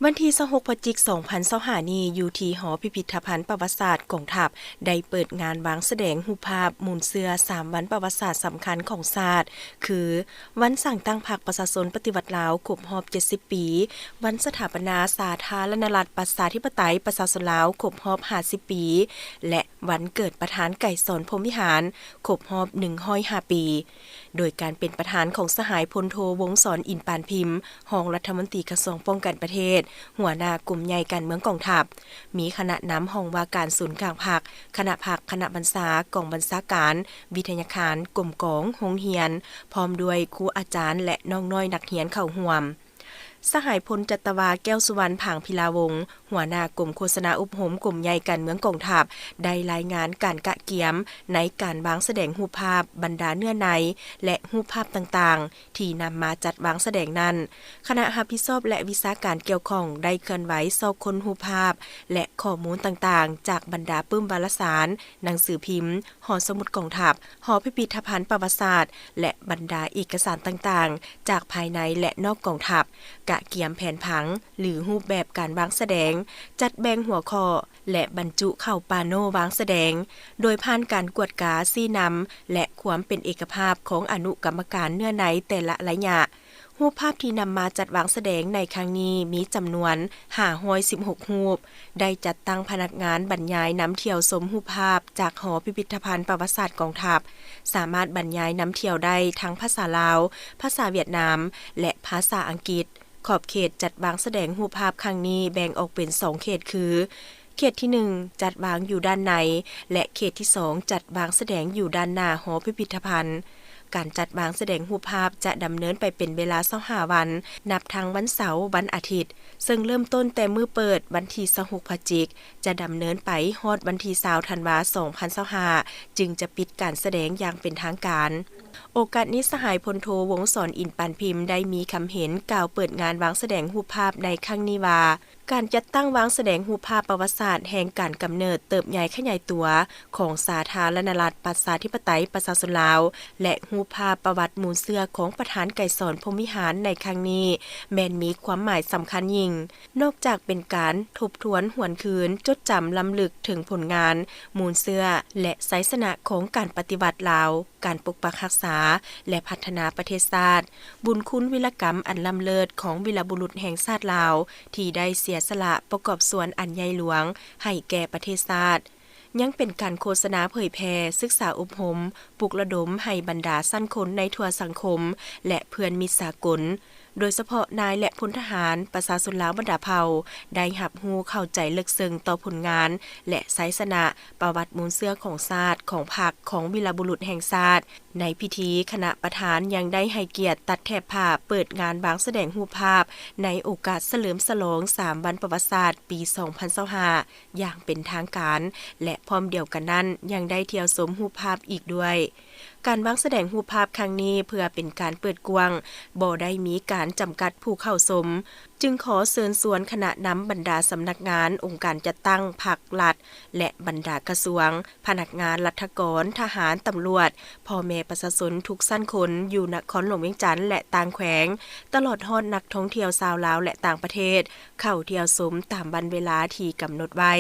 ວັນທີຊາວຫົກ ພະຈິກ ສອງພັນຊາວຫ້ານີ້ ຢູ່ທີ່ຫໍພິພິທະພັນປະຫວັດສາດກອງທັບ ໄດ້ເປີດງານວາງສະແດງຮູບພາບມູນເຊື້ອສາມວັນປະຫວັດສາດສຳຄັນຂອງຊາດ ຄື ວັນສ້າງຕັ້ງພັກປະຊາຊົນປະຕິວັດລາວຄົບຮອບເຈັດສິບປີ, ວັນສະຖາປະນາສາທາລະນະລັດປະຊາທິປະໄຕປະຊາຊົນລາວຄົບຮອບຫ້າສິບປີ ແລະ ວັນເກີດປະທານໄກສອນ ພົມວິຫານ ຄົບຮອບໜຶ່ງຮ້ອຍຫ້າປີ ໂດຍການເປັນປະທານຂອງສະຫາຍພົນໂທ ວົງສອນ ອິນປານພິມ ຮອງລັດຖະມົນຕີກະຊວງປ້ອງກັນປະເທດ, ຫົວໜ້າກົມໃຫຍ່ການເມືອງກອງທັບ, ມີຄະນະນຳຫ້ອງວ່າການສູນກາງພັກ, ຄະນະພັກ, ຄະນະບັນຊາ, ກອງບັນຊາການ, ວິທະຍາຄານ, ກົມກອງ, ໂຮງຮຽນ, ພ້ອມດ້ວຍຄູອາຈານ ແລະ ນ້ອງນ້ອຍນັກຮຽນເຂົ້າຮ່ວມ. ສະຫາຍພົນຈັດຕະວາ ແກ້ວສຸວັນ ຜາງພິລາວົງ ຫົວໜ້າກົມໂຄສະນາອົບຮົມກົມໃຫຍ່ການເມືອງກອງທັບ ໄດ້ລາຍງານການກະກຽມໃນການວາງສະແດງຮູບພາບບັນດາເນື້ອໃນ ແລະ ຮູບພາບຕ່າງໆ ທີ່ນຳມາຈັດວາງສະແດງນັ້ນ, ຄະນະຮັບຜິດຊອບ ແລະ ວິຊາການກ່ຽວຂ້ອງ ໄດ້ເຄື່ອນໄຫວຊອກຄົ້ນຮູບພາບ ແລະ ຂໍ້ມູນຕ່າງໆ ຈາກບັນດາປຶ້ມວາລະສານ, ໜັງສືພິມ, ຫໍສະໝຸດກອງທັບ, ຫໍພິພິທະພັນປະຫວັດສາດ ແລະ ບັນດາເອກະສານຕ່າງໆ ຈາກພາຍໃນ ແລະ ນອກກອງທັບ, ກະກຽມແຜນຜັງ ຫຼື ຮູບແບບການວາງສະແດງ, ຈັດແບ່ງຫົວຂໍ້ ແລະ ບັນຈຸເຂົ້າປາໂນວາງສະແດງ, ໂດຍຜ່ານການກວດກາ, ຊີ້ນຳ ແລະ ຄວາມເປັນເອກະພາບຂອງອະນຸກຳມະການເນື້ອໃນແຕ່ລະໄລຍະ. ຮູບພາບທີ່ນຳມາຈັດວາງສະແດງໃນຄັ້ງນີ້ມີຈຳນວນຫ້າຮ້ອຍສິບຫົກຮູບ, ໄດ້ຈັດຕັ້ງພະນັກງານບັນຍາຍນຳທ່ຽວຊົມຮູບພາບຈາກຫໍພິພິທະພັນປະຫວັດສາດກອງທັບ, ສາມາດບັນຍາຍນຳທ່ຽວໄດ້ທັງພາສາລາວ, ພາສາຫວຽດນາມ ແລະ ພາສາອັງກິດ. ຂອບເຂດຈັດວາງສະແດງຮູບພາບຄັ້ງນີ້ແບ່ງອອກເປັນສອງເຂດຄື ເຂດທີໜຶ່ງ ຈັດວາງຢູ່ດ້ານໃນ ແລະ ເຂດທີສອງ ຈັດວາງສະແດງຢູ່ດ້ານໜ້າຫໍພິພິທະພັນ. ການຈັດວາງສະແດງຮູບພາບຈະດຳເນີນໄປເປັນເວລາຊາວຫ້າວັນ, ນັບທັງວັນເສົາ, ວັນອາທິດ, ເຊິ່ງເລີ່ມຕົ້ນແຕ່ມື້ເປີດວັນທີຊາວຫົກພະຈິກ, ຈະດຳເນີນໄປຮອດວັນທີຊາວທັນວາ ສອງພັນຊາວຫ້າ ຈຶ່ງຈະປິດການສະແດງຢ່າງເປັນທາງການ. ໂອກາດນີ້ ສະຫາຍພົນໂທ ວົງສອນ ອິນປານພິມ ໄດ້ມີຄຳເຫັນກ່າວເປີດງານວາງສະແດງຮູບພາບໃນຄັ້ງນີ້ວ່າ, ການຈັດຕັ້ງວາງສະແດງຮູບພາບປະຫວັດສາດແຫ່ງການກຳເນີດເຕີບໃຫຍ່ຂະຫຍາຍຕົວຂອງສາທາລະນະລັດປະຊາທິປະໄຕປະຊາຊົນລາວ ແລະ ຮູບພາບປະຫວັດມູນເຊື້ອຂອງປະທານໄກສອນ ພົມວິຫານ ໃນຄັ້ງນີ້ ແມ່ນມີຄວາມໝາຍສຳຄັນຍິ່ງ. ນອກຈາກເປັນການທົບທວນຫວນຄືນ, ຈົດຈຳລ້ຳລຶກເຖິງຜົນງານ, ມູນເຊື້ອ ແລະ ໄຊຊະນະຂອງການປະຕິວັດລາວ, ການປົກປັກຮັກສາ ແລະ ພັດທະນາປະເທດຊາດ, ບຸນຄຸນວິລະກຳອັນລ້ຳເລີດຂອງວີລະບຸລຸດແຫ່ງຊາດລາວ ທີ່ໄດ້ເສຍສະຫຼະປະກອບສ່ວນອັນໃຫຍ່ຫຼວງໃຫ້ແກ່ປະເທດຊາດ, ຍັງເປັນການໂຄສະນາເຜີຍແຜ່, ສຶກສາອົບຮົມ, ປຸກລະດົມໃຫ້ບັນດາຊັ້ນຄົນໃນທົ່ວສັງຄົມ ແລະ ເພື່ອນມິດສາກົນ, ໂດຍສະເພາະນາຍ ແລະ ພົນທະຫານ, ປະຊາຊົນລາວບັນດາເຜົ່າ ໄດ້ຮັບຮູ້ເຂົ້າໃຈເລິກເຊິ່ງຕໍ່ຜົນງານ ແລະ ໄຊຊະນະ, ປະຫວັດມູນເຊື້ອຂອງຊາດ, ຂອງພັກ, ຂອງວີລະບຸລຸດແຫ່ງຊາດ. ໃນພິທີ, ຄະນະປະທານຍັງໄດ້ໃຫ້ກຽດຕັດແຖບຜ້າເປີດງານວາງສະແດງຮູບພາບ ໃນໂອກາດສະເຫຼີມສະຫຼອງສາມວັນປະຫວັດສາດປີສອງພັນຊາວຫ້າ ຢ່າງເປັນທາງການ ແລະ ພ້ອມດຽວກັນນັ້ນ ຍັງໄດ້ທ່ຽວຊົມຮູບພາບອີກດ້ວຍ. ການວາງສະແດງຮູບພາບຄັ້ງນີ້ເພື່ອເປັນການເປີດກວ້າງ, ບໍ່ໄດ້ມີການຈຳກັດຜູ້ເຂົ້າຊົມ, ຈຶ່ງຂໍເຊີນຊວນຄະນະນຳບັນດາສຳນັກງານ, ອົງການຈັດຕັ້ງ, ພັກລັດ ແລະ ບັນດາກະຊວງ, ພະນັກງານລັດຖະກອນ, ທະຫານ, ຕຳຫຼວດ, ພໍ່ແມ່ປະຊາຊົນທຸກຊັ້ນຄົນຢູ່ນະຄອນຫຼວງວຽງຈັນ ແລະ ຕ່າງແຂວງ, ຕະຫຼອດຮອດນັກທ່ອງທ່ຽວຊາວລາວ ແລະ ຕ່າງປະເທດ ເຂົ້າທ່ຽວຊົມຕາມວັນເວລາທີ່ກຳນົດໄວ້.